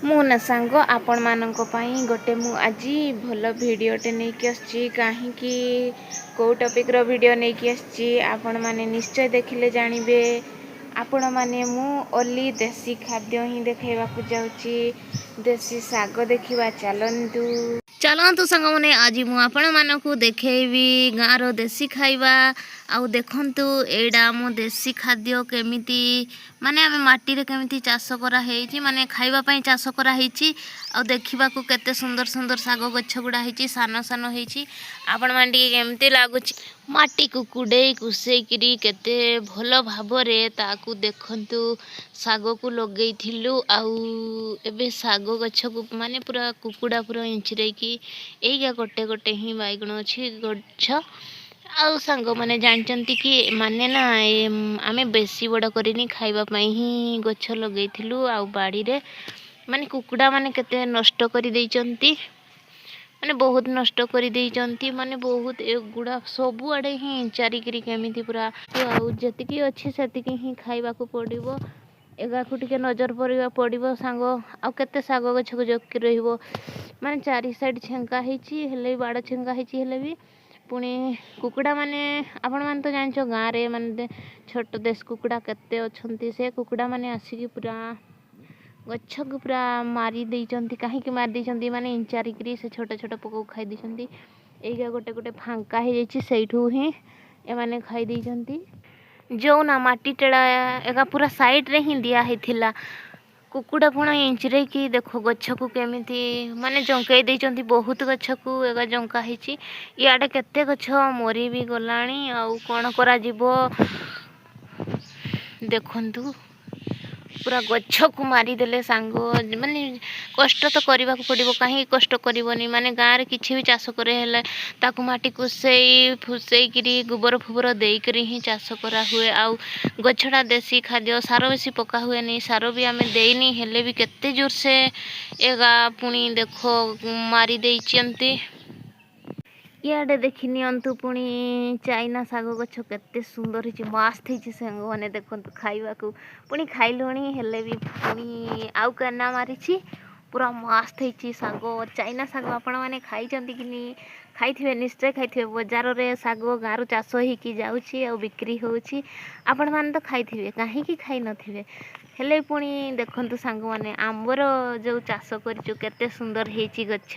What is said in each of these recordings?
ମୁଁ ନା ସାଙ୍ଗ, ଆପଣମାନଙ୍କ ପାଇଁ ଗୋଟେ ମୁଁ ଆଜି ଭଲ ଭିଡ଼ିଓଟେ ନେଇକି ଆସିଛି। କାହିଁକି, କେଉଁ ଟପିକ୍ର ଭିଡ଼ିଓ ନେଇକି ଆସିଛି, ଆପଣମାନେ ନିଶ୍ଚୟ ଦେଖିଲେ ଜାଣିବେ। ଆପଣମାନେ, ମୁଁ ଓନ୍ଲି ଦେଶୀ ଖାଦ୍ୟ ହିଁ ଦେଖାଇବାକୁ ଯାଉଛି। ଦେଶୀ ଶାଗ ଦେଖିବା ଚାଲନ୍ତୁ। ଚାଲନ୍ତୁ ସାଙ୍ଗମାନେ, ଆଜି ମୁଁ ଆପଣମାନଙ୍କୁ ଦେଖେଇବି ଗାଁର ଦେଶୀ ଖାଇବା। ଆଉ ଦେଖନ୍ତୁ, ଏଇଟା ଆମ ଦେଶୀ ଖାଦ୍ୟ, କେମିତି ମାନେ ଆମେ ମାଟିରେ କେମିତି ଚାଷ କରାହେଇଛି, ମାନେ ଖାଇବା ପାଇଁ ଚାଷ କରାହେଇଛି। ଆଉ ଦେଖିବାକୁ କେତେ ସୁନ୍ଦର ସୁନ୍ଦର ଶାଗ ଗଛ ଗୁଡ଼ା ହେଇଛି, ସାନ ସାନ ହେଇଛି। ଆପଣମାନେ ଟିକେ କେମିତି ଲାଗୁଛି? ମାଟିକୁ କୁଡ଼େଇ କୁସେଇକିରି କେତେ ଭଲ ଭାବରେ ତାକୁ ଦେଖନ୍ତୁ, ଶାଗକୁ ଲଗେଇଥିଲୁ। ଆଉ ଏବେ ଶାଗ ଗଛକୁ ମାନେ ପୁରା କୁକୁଡ଼ା ପୁରା ଇଞ୍ଚିରେଇକି ଏଇଗା ଗୋଟେ ଗୋଟେ ହିଁ ବାଇଗଣ ଅଛି ଗଛ। ଆଉ ସାଙ୍ଗମାନେ, ଜାଣିଛନ୍ତି କି, ମାନେ ନା ଆମେ ବେଶୀ ବଡ଼ କରିନି, ଖାଇବା ପାଇଁ ହିଁ ଗଛ ଲଗେଇଥିଲୁ। ଆଉ ବାଡ଼ିରେ ମାନେ କୁକୁଡ଼ା ମାନେ କେତେ ନଷ୍ଟ କରିଦେଇଛନ୍ତି, ମାନେ ବହୁତ ନଷ୍ଟ କରିଦେଇଛନ୍ତି, ମାନେ ବହୁତ ଏଗୁଡ଼ା ସବୁଆଡ଼େ ହିଁ ଚାରିକିରି କେମିତି ପୁରା। ଆଉ ଯେତିକି ଅଛି ସେତିକି ହିଁ ଖାଇବାକୁ ପଡ଼ିବ। ଏଗାକୁ ଟିକେ ନଜର ପରିବାକୁ ପଡ଼ିବ ସାଙ୍ଗ। ଆଉ କେତେ ଶାଗ ଗଛକୁ ଜଗି ରହିବ? ମାନେ ଚାରି ସାଇଡ଼୍ ଛେଙ୍କା ହେଇଛି, ହେଲେ ବି ବାଡ଼ ଛେଙ୍କା ହେଇଛି, ହେଲେ ବି ପୁଣି କୁକୁଡ଼ାମାନେ, ଆପଣମାନେ ତ ଜାଣିଛ, ଗାଁରେ ମାନେ ଛୋଟ ଦେଶ କୁକୁଡ଼ା କେତେ ଅଛନ୍ତି। ସେ କୁକୁଡ଼ାମାନେ ଆସିକି ପୁରା ଗଛକୁ ପୁରା ମାରି ଦେଇଛନ୍ତି। କାହିଁକି ମାରି ଦେଇଛନ୍ତି? ମାନେ ଇଞ୍ଚାରିକିରି ସେ ଛୋଟ ଛୋଟ ପୋକକୁ ଖାଇ ଦେଇଛନ୍ତି। ଏଇଗା ଗୋଟେ ଗୋଟେ ଫାଙ୍କା ହେଇଯାଇଛି, ସେଇଠୁ ହିଁ ଏମାନେ ଖାଇ ଦେଇଛନ୍ତି। ଯେଉଁ ନା ମାଟି ଟେଳା ଏଗା ପୁରା ସାଇଡ଼୍ରେ ହିଁ ଦିଆ ହେଇଥିଲା, କୁକୁଡ଼ା ପୁଣି ଇଞ୍ଚିରେଇକି ଦେଖ ଗଛକୁ କେମିତି ମାନେ ଜଙ୍କେଇ ଦେଇଛନ୍ତି। ବହୁତ ଗଛକୁ ଏଗା ଜଙ୍କା ହେଇଛି। ଇଆଡ଼େ କେତେ ଗଛ ମରି ବି ଗଲାଣି। ଆଉ କ'ଣ କରାଯିବ? ଦେଖନ୍ତୁ, ପୁରା ଗଛକୁ ମାରିଦେଲେ ସାଙ୍ଗ। ମାନେ କଷ୍ଟ ତ କରିବାକୁ ପଡ଼ିବ, କାହିଁକି କଷ୍ଟ କରିବନି? ମାନେ ଗାଁରେ କିଛି ବି ଚାଷ କରେ ହେଲେ ତାକୁ ମାଟି କୁଷେଇ ଫୁସେଇକିରି ଗୋବର ଫୋବର ଦେଇକରି ହିଁ ଚାଷ କରାହୁଏ। ଆଉ ଗଛଟା ଦେଶୀ ଖାଦ୍ୟ, ସାର ବେଶୀ ପକା ହୁଏନି, ସାର ବି ଆମେ ଦେଇନି, ହେଲେ ବି କେତେ ଜୋରସେ ଏଗା ପୁଣି ଦେଖ ମାରି ଦେଇଛନ୍ତି। ଇଆଡ଼େ ଦେଖି ନିଅନ୍ତୁ ପୁଣି ଚାଇନା ଶାଗ ଗଛ କେତେ ସୁନ୍ଦର ହେଇଛି, ମସ୍ତ ହେଇଛି ସାଙ୍ଗମାନେ। ଦେଖନ୍ତୁ, ଖାଇବାକୁ ପୁଣି ଖାଇଲୁଣି, ହେଲେ ବି ପୁଣି ଆଉ କେନା ମାରିଛି। ପୁରା ମସ୍ତ ହେଇଛି ଶାଗ, ଚାଇନା ଶାଗ। ଆପଣମାନେ ଖାଇଛନ୍ତି କି ନି? ଖାଇଥିବେ, ନିଶ୍ଚୟ ଖାଇଥିବେ। ବଜାରରେ ଶାଗ ଗାଁରୁ ଚାଷ ହେଇକି ଯାଉଛି ଆଉ ବିକ୍ରି ହେଉଛି। ଆପଣମାନେ ତ ଖାଇଥିବେ, କାହିଁକି ଖାଇନଥିବେ? ହେଲେ ପୁଣି ଦେଖନ୍ତୁ ସାଙ୍ଗମାନେ, ଆମ୍ବର ଯେଉଁ ଚାଷ କରିଛୁ, କେତେ ସୁନ୍ଦର ହେଇଛି ଗଛ।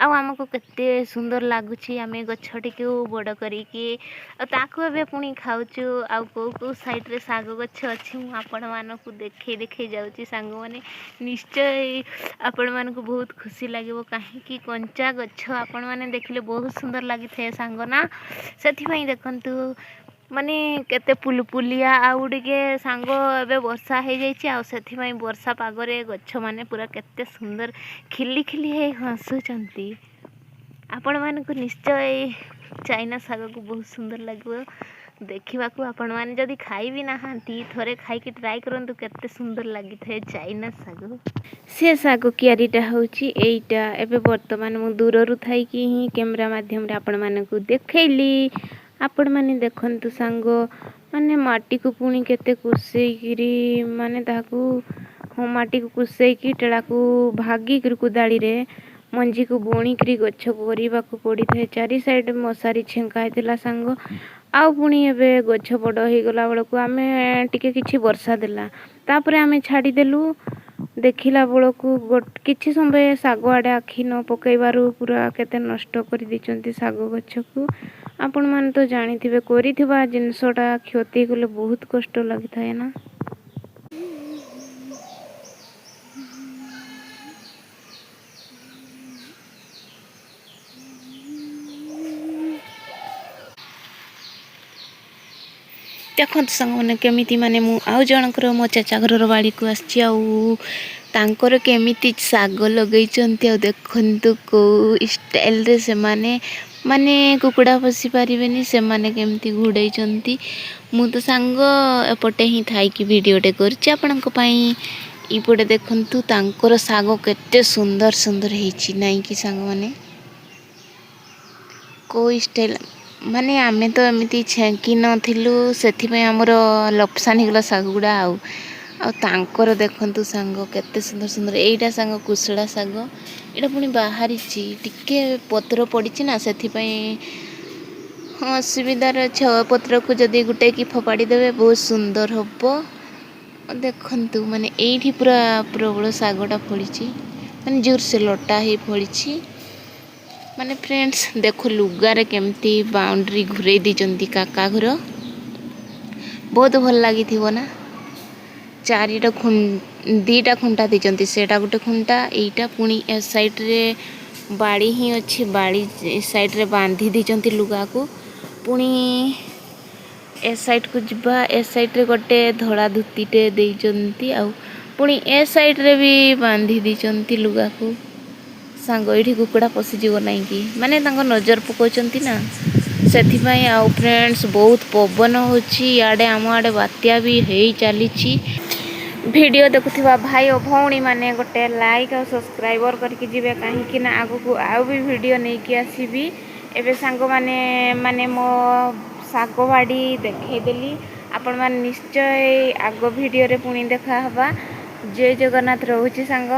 ଆଉ ଆମକୁ କେତେ ସୁନ୍ଦର ଲାଗୁଛି, ଆମେ ଗଛଟିକୁ ବଡ଼ କରିକି ଆଉ ତାକୁ ଏବେ ପୁଣି ଖାଉଛୁ। ଆଉ କେଉଁ କେଉଁ ସାଇଡ଼୍ରେ ଶାଗ ଗଛ ଅଛି, ମୁଁ ଆପଣମାନଙ୍କୁ ଦେଖେଇ ଦେଖେଇ ଯାଉଛି ସାଙ୍ଗମାନେ। ନିଶ୍ଚୟ ଆପଣମାନଙ୍କୁ ବହୁତ ଖୁସି ଲାଗିବ, କାହିଁକି କଞ୍ଚା ଗଛ ଆପଣମାନେ ଦେଖିଲେ ବହୁତ ସୁନ୍ଦର ଲାଗିଥାଏ ସାଙ୍ଗ ନା? ସେଥିପାଇଁ ଦେଖନ୍ତୁ, ମାନେ କେତେ ପୁଲୁପୁଲିଆ। ଆଉ ଟିକେ ସାଙ୍ଗ, ଏବେ ବର୍ଷା ହେଇଯାଇଛି, ଆଉ ସେଥିପାଇଁ ବର୍ଷା ପାଗରେ ଗଛମାନେ ପୁରା କେତେ ସୁନ୍ଦର ଖିଲି ଖିଲି ହେଇ ହସୁଛନ୍ତି। ଆପଣମାନଙ୍କୁ ନିଶ୍ଚୟ ଚାଇନା ଶାଗକୁ ବହୁତ ସୁନ୍ଦର ଲାଗିବ ଦେଖିବାକୁ। ଆପଣମାନେ ଯଦି ଖାଇ ବି ନାହାନ୍ତି, ଥରେ ଖାଇକି ଟ୍ରାଏ କରନ୍ତୁ, କେତେ ସୁନ୍ଦର ଲାଗିଥାଏ ଚାଇନା ଶାଗ। ସେ ଶାଗ କିଆରିଟା ହେଉଛି ଏଇଟା। ଏବେ ବର୍ତ୍ତମାନ ମୁଁ ଦୂରରୁ ଥାଇକି ହିଁ କ୍ୟାମେରା ମାଧ୍ୟମରେ ଆପଣମାନଙ୍କୁ ଦେଖେଇଲି। ଆପଣମାନେ ଦେଖନ୍ତୁ ସାଙ୍ଗ ମାନେ, ମାଟିକୁ ପୁଣି କେତେ କୁଷେଇକିରି, ମାନେ ତାହାକୁ, ହଁ, ମାଟିକୁ କୁଷେଇକି ଟେଳାକୁ ଭାଗିକିରି କୁଦାଳିରେ ମଞ୍ଜିକୁ ବୁଣିକିରି ଗଛ କରିବାକୁ ପଡ଼ିଥାଏ। ଚାରି ସାଇଡ଼୍ ମଶାରୀ ଛେଙ୍କା ହେଇଥିଲା ସାଙ୍ଗ। ଆଉ ପୁଣି ଏବେ ଗଛ ବଡ଼ ହେଇଗଲା ବେଳକୁ ଆମେ ଟିକେ କିଛି ବର୍ଷା ଦେଲା, ତାପରେ ଆମେ ଛାଡ଼ିଦେଲୁ। ଦେଖିଲା ବେଳକୁ କିଛି ସମୟ ଶାଗ ଆଡ଼େ ଆଖି ନ ପକାଇବାରୁ ପୁରା କେତେ ନଷ୍ଟ କରିଦେଇଛନ୍ତି ଶାଗ ଗଛକୁ। ଆପଣମାନେ ତ ଜାଣିଥିବେ, କରିଥିବା ଜିନିଷଟା କ୍ଷତି ହେଇଗଲେ ବହୁତ କଷ୍ଟ ଲାଗିଥାଏ ନା? ଦେଖନ୍ତୁ ସାଙ୍ଗମାନେ, କେମିତି ମାନେ ମୁଁ ଆଉ ଜଣଙ୍କର, ମୋ ଚାଚା ଘରର ବାଡ଼ିକୁ ଆସିଛି, ଆଉ ତାଙ୍କର କେମିତି ଶାଗ ଲଗେଇଛନ୍ତି। ଆଉ ଦେଖନ୍ତୁ କେଉଁ ଷ୍ଟାଇଲରେ ସେମାନେ, ମାନେ କୁକୁଡ଼ା ପଶି ପାରିବେନି, ସେମାନେ କେମିତି ଘୋଡ଼େଇଛନ୍ତି। ମୁଁ ତ ସାଙ୍ଗ ଏପଟେ ହିଁ ଥାଇକି ଭିଡ଼ିଓଟେ କରୁଛି ଆପଣଙ୍କ ପାଇଁ। ଏପଟେ ଦେଖନ୍ତୁ, ତାଙ୍କର ଶାଗ କେତେ ସୁନ୍ଦର ସୁନ୍ଦର ହେଇଛି, ନାଇଁ କି ସାଙ୍ଗମାନେ? କେଉଁ ଷ୍ଟାଇଲ୍ ମାନେ ଆମେ ତ ଏମିତି ଛେଙ୍କି ନଥିଲୁ, ସେଥିପାଇଁ ଆମର ଲପସାନ ହେଇଗଲା ଶାଗ ଗୁଡ଼ା। ଆଉ ଆଉ ତାଙ୍କର ଦେଖନ୍ତୁ ସାଙ୍ଗ, କେତେ ସୁନ୍ଦର ସୁନ୍ଦର। ଏଇଟା ସାଙ୍ଗ କୁଶଳା ଶାଗ। ଏଇଟା ପୁଣି ବାହାରିଛି, ଟିକେ ପତ୍ର ପଡ଼ିଛି ନା, ସେଥିପାଇଁ ହଁ ଅସୁବିଧାରେ ଅଛି। ପତ୍ରକୁ ଯଦି ଗୋଟେଇକି ଫୋପାଡ଼ି ଦେବେ, ବହୁତ ସୁନ୍ଦର ହେବ। ଦେଖନ୍ତୁ, ମାନେ ଏଇଠି ପୁରା ପ୍ରବଳ ଶାଗଟା ଫଳିଛି, ମାନେ ଜୋରସେ ଲଟା ହେଇ ଫଳିଛି। ମାନେ ଫ୍ରେଣ୍ଡସ୍, ଦେଖ ଲୁଗାରେ କେମିତି ବାଉଣ୍ଡ୍ରି ଘୁରେଇ ଦେଇଛନ୍ତି କାକା ଘର। ବହୁତ ଭଲ ଲାଗିଥିବ ନା? ଚାରିଟା, ଦୁଇଟା ଖୁଣ୍ଟା ଦେଇଛନ୍ତି। ସେଇଟା ଗୋଟେ ଖୁଣ୍ଟା, ଏଇଟା ପୁଣି ଏ ସାଇଡ଼୍ରେ ବାଡ଼ି ହିଁ ଅଛି। ବାଡ଼ି ସାଇଡ଼୍ରେ ବାନ୍ଧି ଦେଇଛନ୍ତି ଲୁଗାକୁ। ପୁଣି ଏ ସାଇଡ଼୍କୁ ଯିବା। ଏ ସାଇଡ଼୍ରେ ଗୋଟେ ଧଳା ଧୁତିଟେ ଦେଇଛନ୍ତି ଆଉ ପୁଣି ଏ ସାଇଡ଼୍ରେ ବି ବାନ୍ଧି ଦେଇଛନ୍ତି ଲୁଗାକୁ। ସାଙ୍ଗ, ଏଇଠି କୁକୁଡ଼ା ପଶିଯିବ ନାହିଁ କି, ମାନେ ତାଙ୍କ ନଜର ପକାଉଛନ୍ତି ନା, ସେଥିପାଇଁ। ଆଉ ଫ୍ରେଣ୍ଡସ୍, ବହୁତ ପବନ ହେଉଛି ଇଆଡ଼େ, ଆମ ଆଡ଼େ ବାତ୍ୟା ବି ହେଇ ଚାଲିଛି। ଭିଡ଼ିଓ ଦେଖୁଥିବା ଭାଇ ଓ ଭଉଣୀମାନେ ଗୋଟେ ଲାଇକ୍ ଆଉ ସବସ୍କ୍ରାଇବର୍ କରିକି ଯିବେ, କାହିଁକି ନା ଆଗକୁ ଆଉ ବି ଭିଡ଼ିଓ ନେଇକି ଆସିବି। ଏବେ ସାଙ୍ଗମାନେ, ମାନେ ମୋ ଶାଗ ବାଡ଼ି ଦେଖେଇଦେଲି ଆପଣମାନେ। ନିଶ୍ଚୟ ଆଗ ଭିଡ଼ିଓରେ ପୁଣି ଦେଖା ହେବା। ଜୟ ଜଗନ୍ନାଥ। ରହୁଛି ସାଙ୍ଗ।